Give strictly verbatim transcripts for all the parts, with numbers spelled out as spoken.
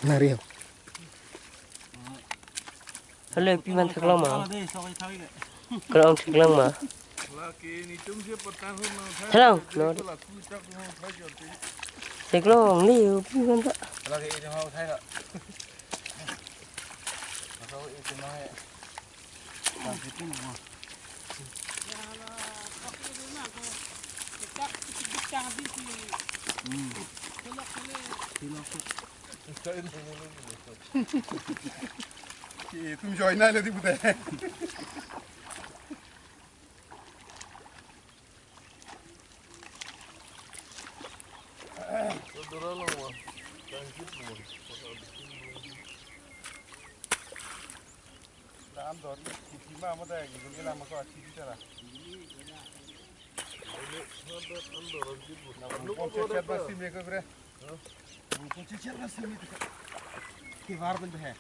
Nari ho. Hello, pi man theklang ma? Klang theklang ma? Hello, no. Theklang ni pi man ta. Ki, tum join na le di pute. Dam dor, kuti ma mo da, gini lama ko achi di tara. Na, bungkong cecet ba simi ko bre. Bungkong cecet ba simi tika. Kibar ben he.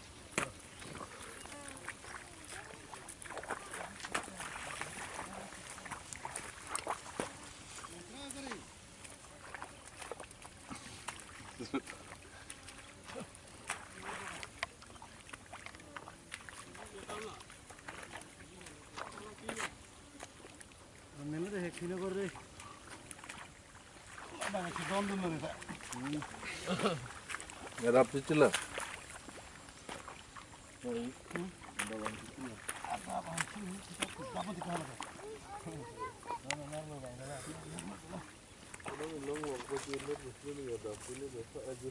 Nene de hekhi na kor re. Bang si don dun na ta. Yarap si chila. Apa bang si ni kita dapat di kamar. Na na na lo bang na. Long long ko si ni ni yarap si ni sa aja.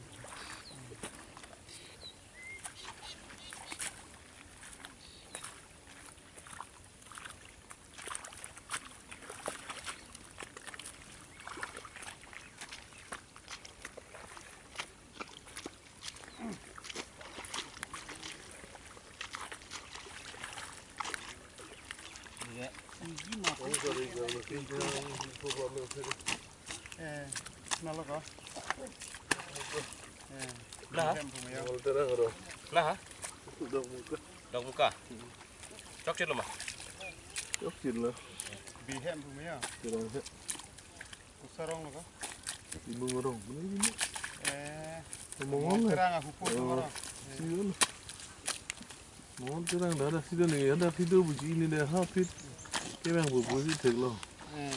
Eh, nalo ko. Eh, lah. Hem punya. Lah. Dok muka. Dok muka. Chokchit lo ma? Chokchit lo. Bihem punya. Tirang he. Kusarong lo ko. Imung rong. Ini, ini. Eh. Imung rong. Terang aku pun. Oh, rong. Iya lo. Mohon terang dah ada sida ni, ada sida buji ini dah hapit. Kemang bu buji thek lo. Eh.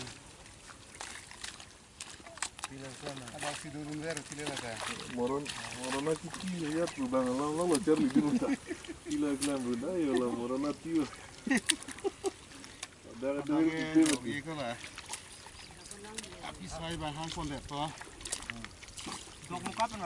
Pila sana. Ada sida dun ver pila lata. Moron, moron na kiki ya tu bang lo lo lo charli di muta. Pila klan bu dah ya lo moron na tiu. Ada ada itu. Iko lah. Api sai bang hang kon det to. Dok muka pen